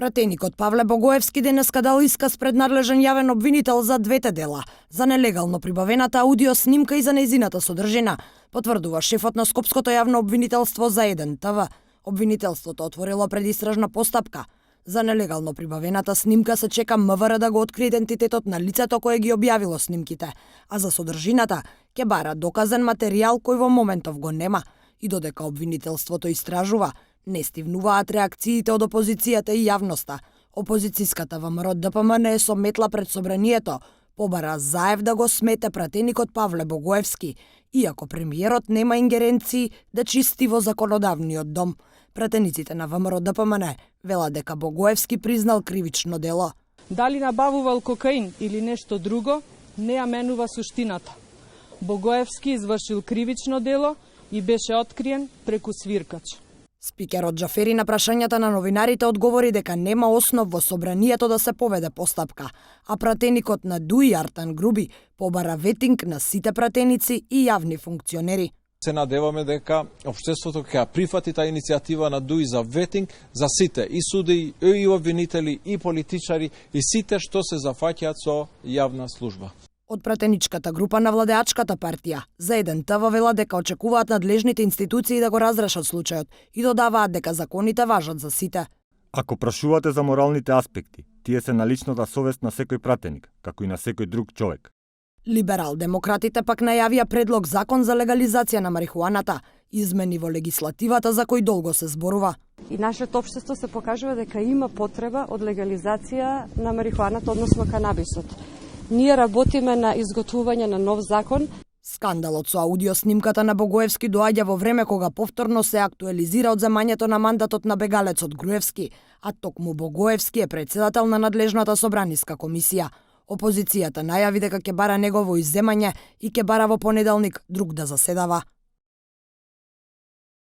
Пратеникот Павле Богоевски денеска дал исказ пред надлежен јавен обвинител за двете дела, за нелегално прибавената аудио снимка и за нејзината содржина, потврдува шефот на Скопското јавно обвинителство за 1 ТВ. Обвинителството отворило предистражна постапка. За нелегално прибавената снимка се чека МВР да го открие идентитетот на лицето кое ги објавило снимките, а за содржината ќе бара доказен материјал кој во моментов го нема. И додека обвинителството истражува, не стивнуваат реакциите од опозицијата и јавноста. Опозицијската ВМРО ДПМН со метла пред собранието побара Заев да го смете пратеникот Павле Богоевски, иако премиерот нема ингеренции да чисти во законодавниот дом. Пратениците на ВМРО ДПМН велат дека Богоевски признал кривично дело. Дали набавувал кокаин или нешто друго, не ја менува суштината. Богоевски извршил кривично дело и беше откриен преку свиркач. Спикерот Џафери на прашањата на новинарите одговори дека нема основ во собранието да се поведе постапка, а пратеникот на ДУИ Артан Груби побара ветинг на сите пратеници и јавни функционери. Се надеваме дека општеството ќе прифати таа иницијатива на ДУИ за ветинг за сите, и суди, и обвинители, и политичари, и сите што се зафаќаат со јавна служба. Од пратеничката група на владеачката партија за 1 ТВ вела дека очекуваат надлежните институции да го разрешат случајот и додаваат дека законите важат за сите. Ако прашувате за моралните аспекти, тие се на личната совест на секој пратеник, како и на секој друг човек. Либерал-демократите пак најавија предлог закон за легализација на марихуаната, измени во легислативата за кој долго се зборува. И нашето општество се покажува дека има потреба од легализација на марихуаната, односно канабисот. Ние работиме на изготвување на нов закон. Скандалот со аудиоснимката на Богоевски доаѓа во време кога повторно се актуализира одземањето на мандатот на бегалецот Груевски, а токму Богоевски е председател на надлежната собраниска комисија. Опозицијата најави дека ќе бара негово изземање и ќе бара во понеделник друг да заседава.